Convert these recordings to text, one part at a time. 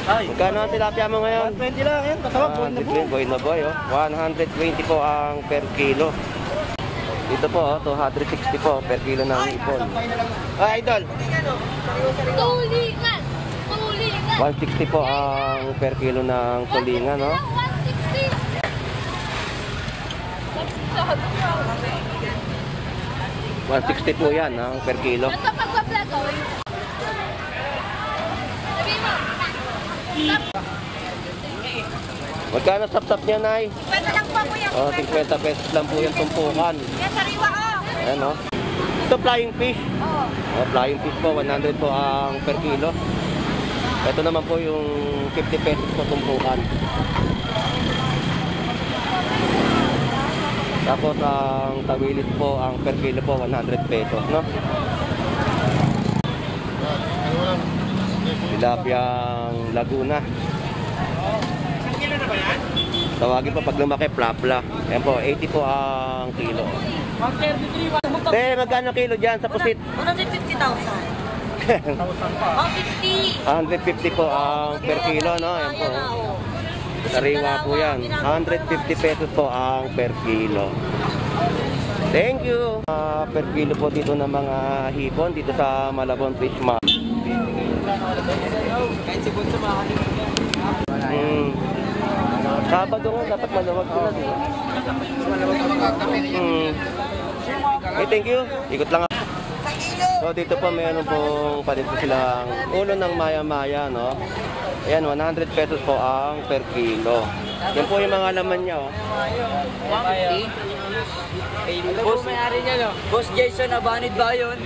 Ay. Magkano ang tilapia mo ngayon? 120 lang yan. Tatawa, buhay na buhay. 120, buhay na buhay, oh. 120 po ang per kilo. Dito po, oh, 260 po per kilo ng hipon. Ah, idol. Tulingan! Tulingan! 160 po ang per kilo ng tulingan, no? 160! 160 po yan ang per kilo. Ito pagpa-vlog, oh. Sabi mo, Magkano sapsap niya, Nay? 50 lang po kuya. Oh, 50 pesos lang po yung tumpukan. Yan, sariwa, oh. Ayan, oh. Ito, flying fish. Oo. Oh, flying fish po, 100 po ang per kilo. Ito naman po yung 50 pesos po tumpukan. Tapos ang tawilis po, ang per kilo po, 100 pesos, no? Tilapiang Laguna. Tawagin po pag lumaki, plapla. Ayan po, 80 po ang kilo. 133. Te, magkano kilo dyan sa pusit? 150,000. 150. 150 po ang per kilo, no? Ayan po. Sariwa po yan. 150 pesos po ang per kilo. Thank you! Per kilo po dito ng mga hipon dito sa Malabon Fish Market. Kahit si Bunso makakalimutan. Sabado nga, dapat maluwag sila, di ba? Hey, thank you. Ikot lang ako. So dito po meron pong palit po silang ulo ng maya-maya, no? Ayan, 100 pesos po ang per kilo. Yan po yung mga laman niya, oh. 150. Boss, may-ari niya, no? Boss Jason, abanid ba yun?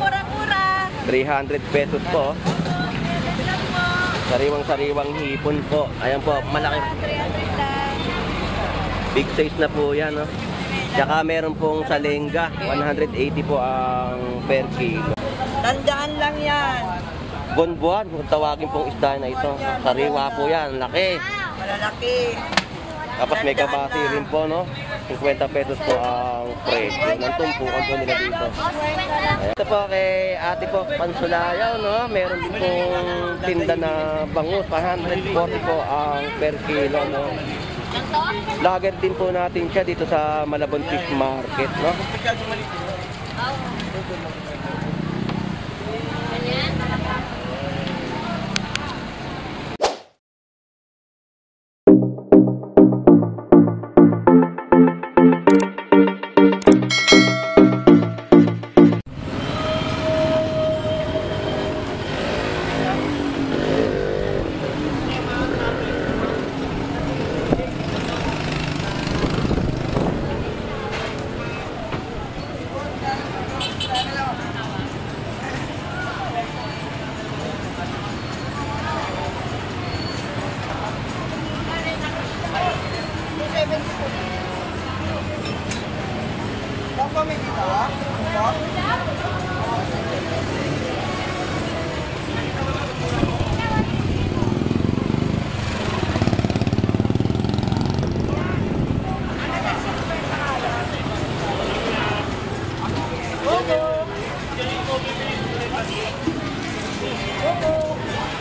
Mura-mura. 300 pesos po. Sariwang-sariwang hipon po. Ayan po, malaki. 300 lang. Big size na po yan, no? Tsaka meron pong salengga, 180 po ang per kilo. Tandaan lang yan. Bonbuan, kung tawagin pong isda na ito. Sariwa po yan, laki. Malalaki. Tapos may kabasi rin po, no? 50 pesos po ang presyo ng tumpukan po nila dito. Ayan. Ito po kay ate po, Pansulayaw, no? Meron din pong tinda na bangus, 140 po ang per kilo, no? Lager din po natin siya dito sa Malabon Fish Market, no? Ganyan.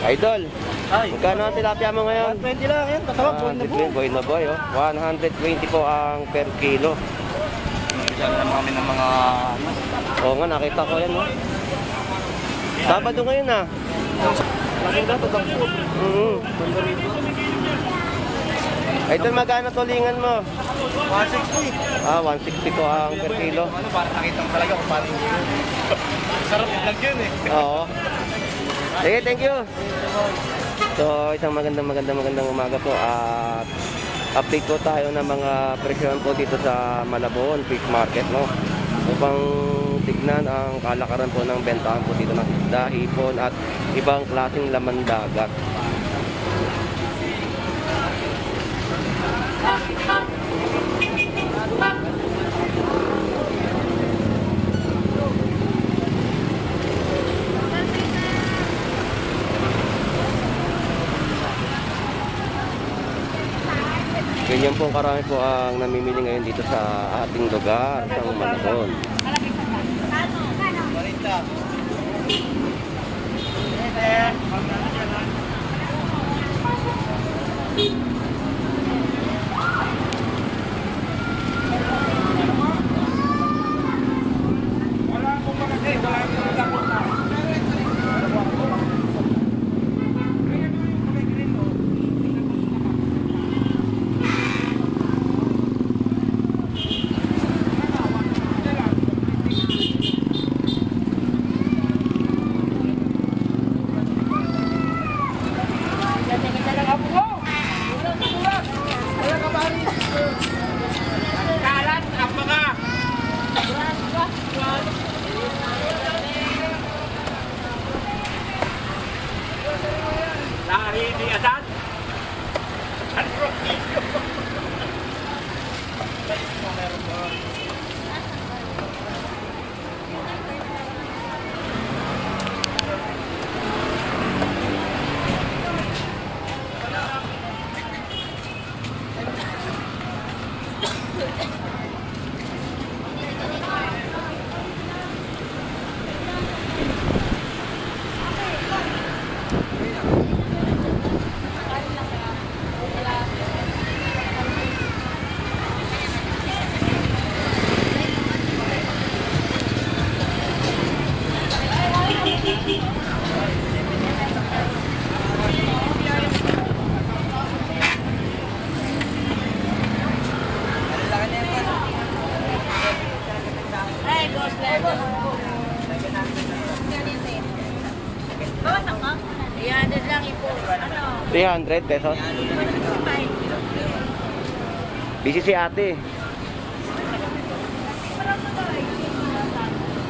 Idol, Ay. magkano ang tilapia mo ngayon? 120 lang yan. Tatawa, buhay na buhay. 120, buhay na buhay, oh. 120 po ang per kilo. Bigyan naman kami ng mga ano. Oo nga, nakita ko yan, oh. Sabado ngayon, ah. Maganda to, dampo. Idol, magkano tulingan mo? 160. Ah, 160 po ang per kilo. Ano, parang nakita mo talaga kung paano yun. Sarap i-vlog yun eh. Oo. Sige, thank you. So, isang magandang magandang magandang umaga po at update po tayo ng mga presyon po dito sa Malabon Fish Market, no? Upang tignan ang kalakaran po ng bentahan po dito ng isda, hipon at ibang klaseng laman dagat. Ganyan po karami po ang namimili ngayon dito sa ating lugar, sa Malabon. Si Adan? San Roquillo. Ay, boss, boss. Bawas ako? 300 lang ipo. Ano? 300 pesos. 165. Busy si ate.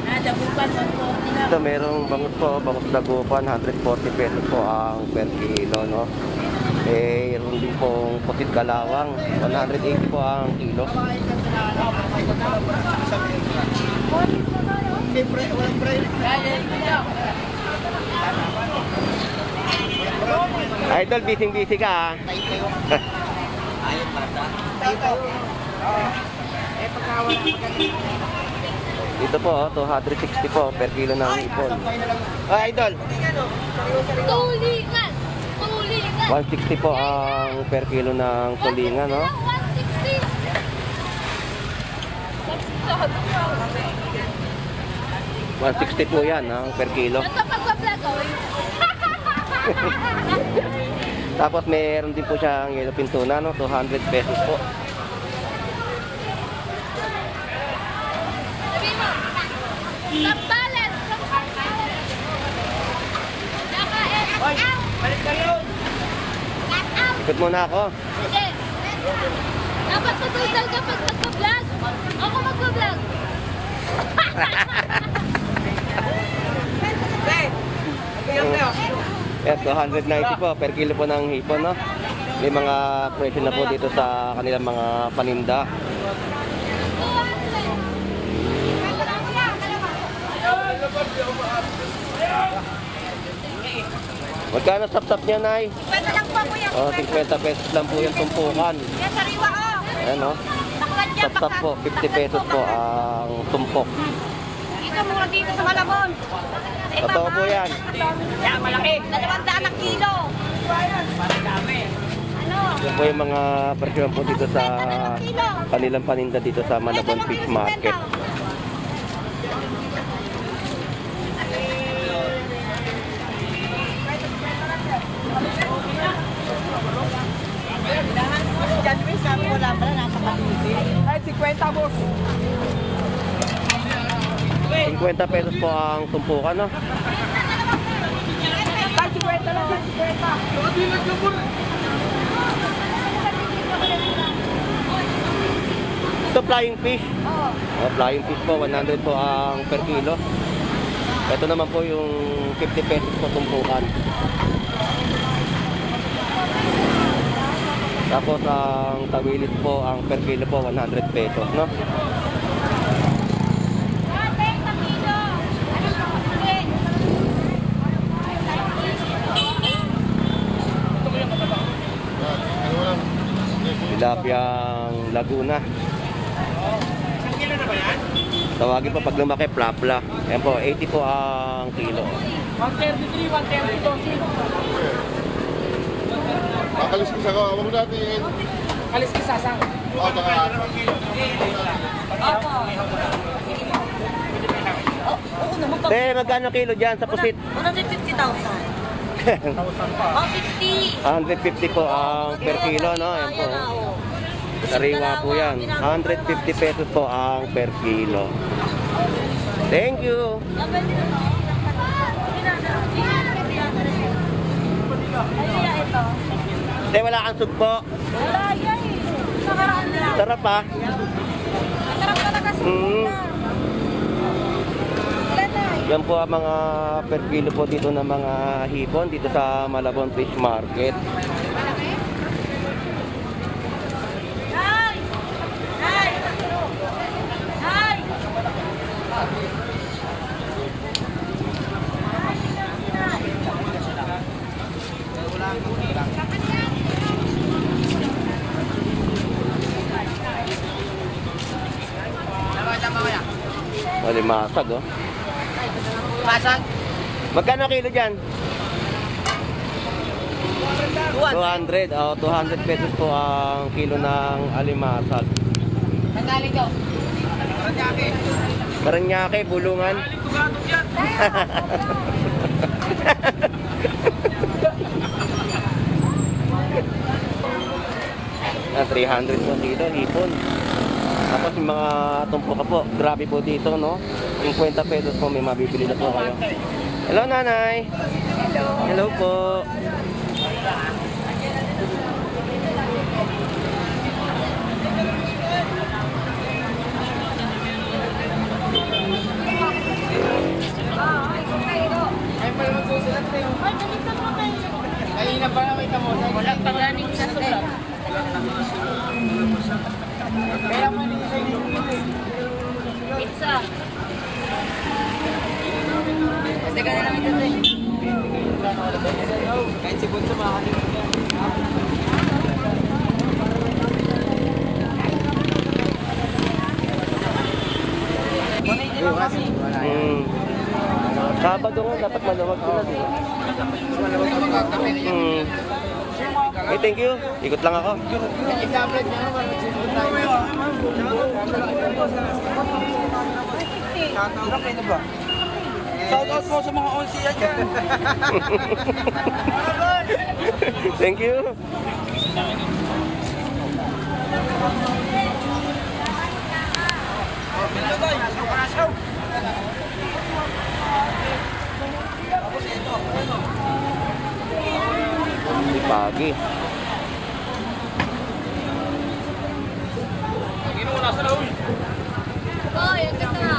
Nadagupan, 140 lang. Ito merong bangus po, bangus dagupan, 140 pesos po ang per kilo, no? Eh, meron din pong putit kalawang, 180 po ang kilo. Idol, busy-busy ka ah. Dito po, oh, 260 po per kilo ng ipon. Ah, idol, Tulingan! Tulingan! 160 po ang per kilo ng tulingan, no? 160! 160 po yan, ang per kilo. Ito pagpa-vlog, oh. Tapos meron din po siyang yellow pintuna, no? 200 pesos po. Sabi mo, Sambales! Sambales! Naka-out! Balik na yun! Out! Ikot muna ako. Sige. Dapat matutol ka pag magpa-vlog. Ako magpa-vlog. Yes, 290 po per kilo po ng hipon, no? May mga presyo na po dito sa kanilang mga paninda. 200. Magkano sap-sap niya, Nay? 50 lang po, kuya. Oh, 50 pesos lang po yung tumpukan. Yan, sariwa, oh. Ayan, no? Taklad yan, Sap-sap po, 50 pesos po ang tumpok. Ito, mura dito sa Malabon. Sa iba, Totoo po yan. Yan, malaki! 200 ang kilo. Ano? Yan po yung mga presyo po dito sa kanilang paninda dito sa Malabon Fish Market. Ay, 50, boss. 50 pesos po ang tumpukan, no? Ay, 50 lang, 50. Ito flying fish. Oh, flying fish po, 100 po ang per kilo. Ito naman po yung 50 pesos po tumpukan. Tapos ang tawilit po, ang per kilo po, 100 pesos, no? Ate, sa kilo. Ano po? Tilapiang Laguna. Isang kilo na ba yan? Tawagin po pag lumaki, plapla. Ayan po, 80 po ang kilo. 133, 132. Kakalis ko sa ko. Huwag natin. Alis ka sasang. Oh, baka. Oo naman. Te, magkano kilo dyan sa pusit? 150,000. Oh, 50. 150 po ang per kilo, no? Ayan po. Ayan na, oh. Sariwa po yan. 150 pesos po ang per kilo. Thank you. Te, wala kang sugpo. Wala yan eh. Nakaraan lang. Sarap ah. Ang sarap talaga sa Mm. Wala na. Yan po ang mga per kilo po dito ng mga hipon dito sa Malabon Fish Market. Ay! Ay! Ay! Malimasag, oh. Pasag. Magkano kilo dyan? 200. Oh, 200 pesos po ang kilo ng alimasag. Nagaling daw. Paranaque, bulungan. Ah, 300 po kilo, hipon. Tapos yung mga tumpok po, grabe po dito, no? 50 pesos po, may mabibili na po kayo. Hello, nanay! Hello! Hello po! Ay, ganito mo kayo. Kanina pa na may kamosa. Walang paganing sa sulat. Kaya man yung sa inyo. Pizza. Teka na lang ito eh. Kahit si Bunso makakalimutan yan. Mm. Sabado nga, dapat maluwag sila, di ba? Mm. Hey, thank you. Ikot lang ako. I-tablet niya naman. Shout out po sa mga onsiya dyan. Thank you. Si Pagi. Oh, yung ganda.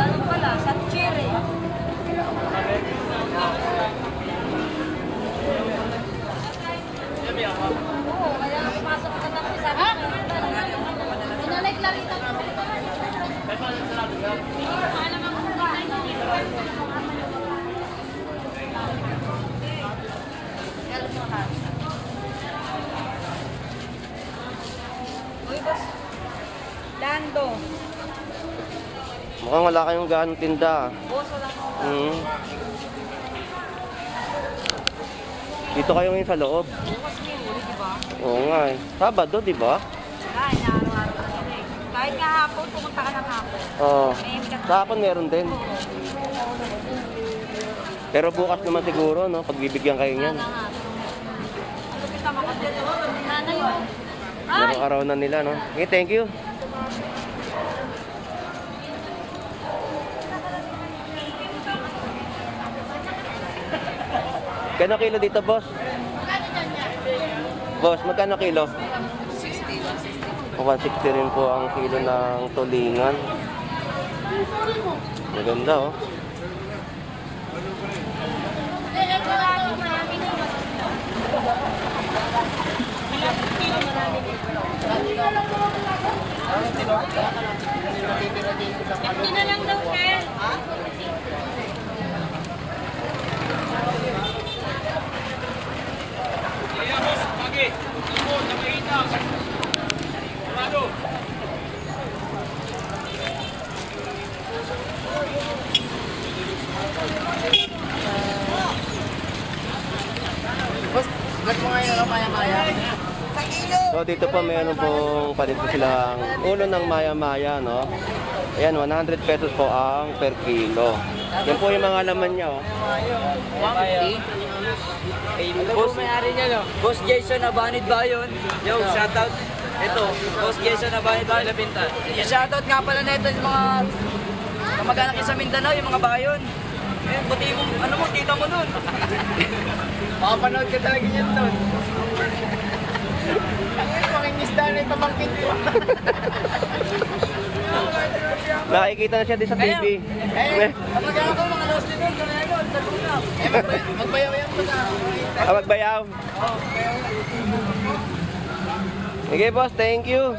Ano pala? Sa cherry. Oo, kaya pumasok ka na sabi ko. Sinalay Clarita. Uy, boss. Lando. Mukhang wala kayong gaanong tinda. Ah. Boss, wala akong Mm. Dito kayo ngayon sa loob. Bukas may huli, di ba? Oo nga eh. Sabado, di ba? Wala, inaaraw-araw na sila eh. Kahit nga hapon, pumunta ka ng hapon. Oo. May Sa hapon meron din. Pero bukas naman siguro, no? Pagbibigyan kayo niyan. Nanay yun. Ay! Merong araw na nila, no? Okay, thank you. Kano kilo dito, boss? Boss, magkano kilo? 60, 160. 160 rin po ang kilo ng tulingan. Maganda, oh. Hindi na lang daw, Ken. Boss, ba't mo ngayon ano, maya-maya? So dito po meron pong palit po silang ulo ng maya-maya, no? Ayan, 100 pesos po ang per kilo. Yan po yung mga laman niya, oh. 150. Boss, may-ari niya, no? Boss Jason Abanid ba yun? Yo, shout out. Ito, Boss Jason Abanid ba yun? Yung shout out nga pala nito yung mga kamag-anak niya sa Mindanao, yung mga bayon. Ayun, buti mo, ano mo, tita mo nun. Makapanood ka talaga niyan doon. Pangingisda na yung pamangkin ko. Nakikita na siya din sa TV. Eh, kamag-anak ko, mga Los Linon, kami idol, sa Luna. Magbayaw yan pa na. Ah, magbayaw. Sige boss, thank you.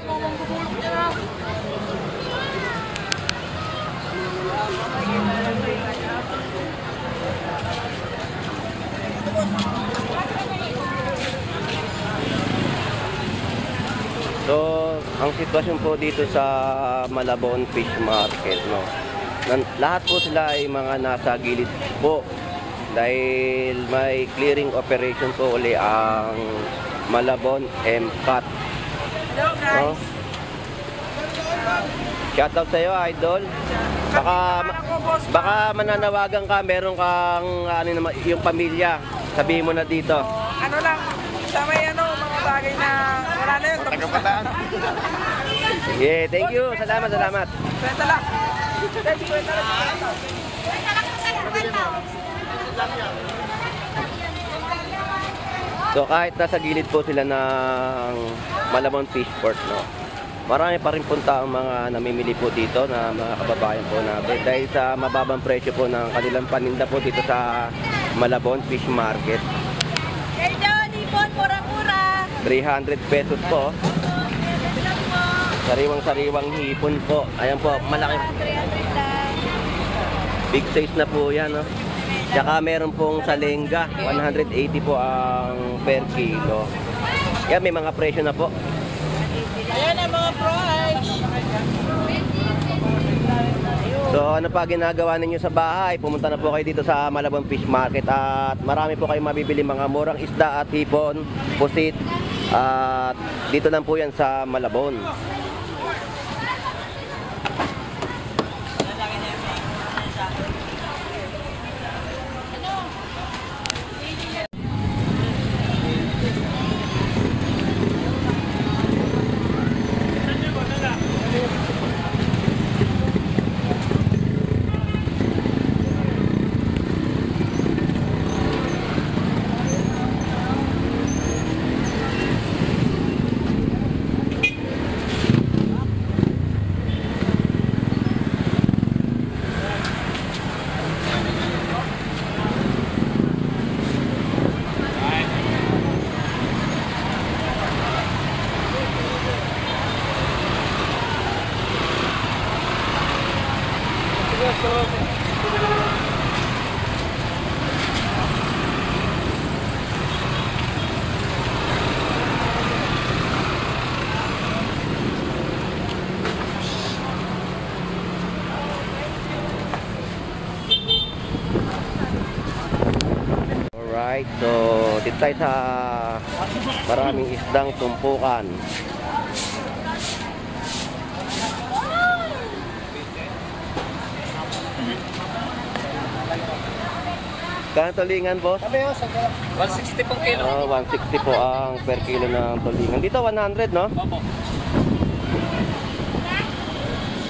So, ang sitwasyon po dito sa Malabon Fish Market, no. Lahat po sila ay mga nasa gilid po dahil may clearing operation po uli ang Malabon MCAT. Hello No? Shout out sa iyo, idol. Baka baka mananawagan ka, meron kang ano naman, yung pamilya. Sabihin mo na dito. Ano lang, sa may ano, mga bagay na wala na yun. Tapos na. Tagapataan. Yeah, thank you. Salamat, salamat. Kwenta lang. Kwenta lang. So kahit nasa gilid po sila ng Malabon Fishport, no. Marami pa rin punta ang mga namimili po dito na mga kababayan po natin dahil sa mababang presyo po ng kanilang paninda po dito sa Malabon Fish Market. Hello, Nipon, mura-mura. 300 pesos po. Sariwang-sariwang hipon po. Ayan po, malaki. 300 lang. Big size na po yan, no? Tsaka meron pong salengga, 180 po ang per kilo. Yan, may mga presyo na po. Ayan ang mga price. So ano pa ginagawa ninyo sa bahay? Pumunta na po kayo dito sa Malabon Fish Market at marami po kayong mabibili mga murang isda at hipon, pusit. At dito lang po yan sa Malabon. Alright, so dito tayo sa maraming isdang tumpukan. Kano tulingan, boss? 160 pang kilo. Oh, 160 po ang per kilo ng tulingan. Dito 100, no? Opo.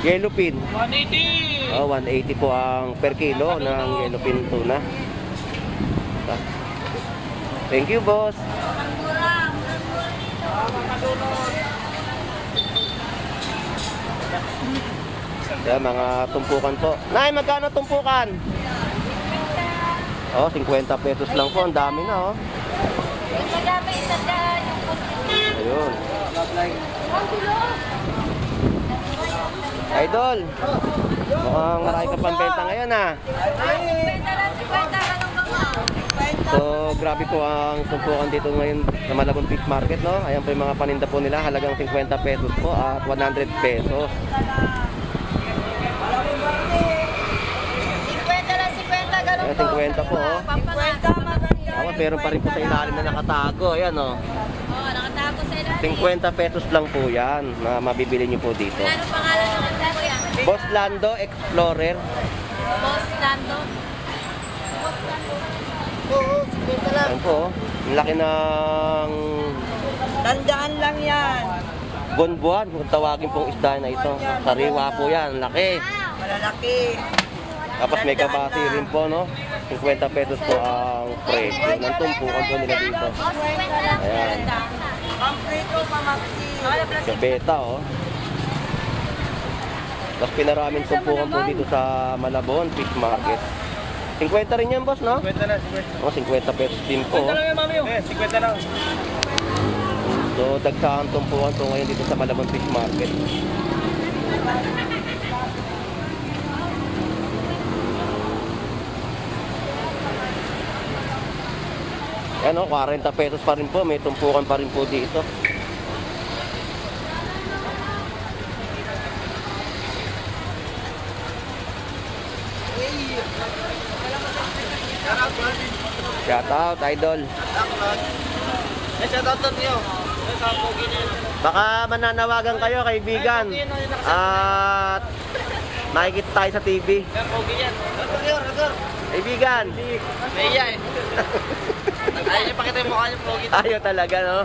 Yellowfin. 180! Oh, 180 po ang per kilo ng yellowfin tuna. Thank you, boss. Yan, mga tumpukan po. Nay, magkano tumpukan? Oh, 50 pesos lang po. Ang dami na, oh. Madami, 100 yung pusit. Ayun. Idol, mukhang marami ka pang benta ngayon, ah. 50 lang, 50, anong gawa? So, grabe po ang tumpukan dito ngayon sa Malabon Fish Market, no? Ayan po yung mga paninda po nila, halagang 50 pesos po at 100 pesos. 50 lang, 50, ganun Ayan, po. 50 po, oh. 50, maganda. Tapos meron pa rin po sa ilalim na nakatago, ayan, oh. Oo, nakatago sa ilalim. 50 pesos lang po yan na mabibili niyo po dito. Ano pangalan ng kanta ko yan? Boss Lando Explorer. Boss Lando. Oo, 50 lang. Ayan po, oh. Ang laki ng Tandaan lang yan. buwan-buwan kung tawagin pong isda na ito. Sariwa po yan, ang laki. Malalaki. Tapos may kabati rin po, no? 50 pesos po ang presyo ng tumpukan po nila dito. Oh, 50 lang. Ayan. 50. Pamprito, pamapti. Gabeta, oh. Mas pinaraming tumpukan po dito sa Malabon Fish Market. 50 rin yan, boss, no? 50 na, 50. Oh, 50 pesos din po. 50 lang yan, mami. Eh, 50 lang. So, dagsahan tumpukan po ngayon dito sa Malabon Fish Market. Ayan o, 40 pesos pa rin po. May tumpukan pa rin po dito. Shout out, idol. Eh, shoutout to niyo. Baka mananawagan kayo, kaibigan. At makikita tayo sa TV. Yan, pogi yan. Kaibigan, Naiya eh. Ayaw niyo pakita yung mukha niyo, pogi. ayaw talaga, no?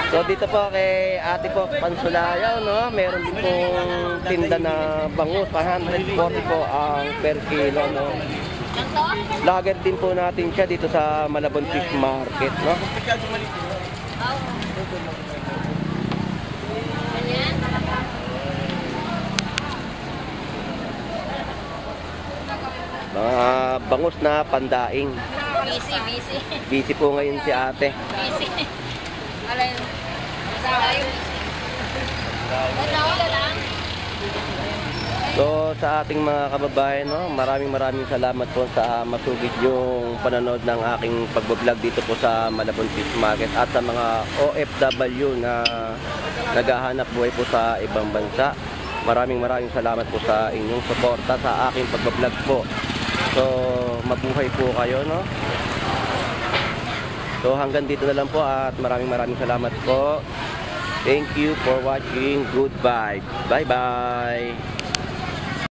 So dito po kay ate po, Pansulayaw, no? Meron din pong tinda na bangus, 140 po ang per kilo, no? Lager din po natin siya dito sa Malabon Fish Market, no? Mga bangus na pandaing. Busy, busy. Busy po ngayon si ate. Busy. Alay. Tayo busy. Ano lang? So sa ating mga kababayan, no, maraming maraming salamat po sa masugid yung panonood ng aking pagbablog dito po sa Malabon Fish Market at sa mga OFW na naghahanap buhay po sa ibang bansa. Maraming maraming salamat po sa inyong suporta sa aking pagbablog po. So mabuhay po kayo, no? So hanggang dito na lang po at maraming maraming salamat po. Thank you for watching. Goodbye. Bye-bye.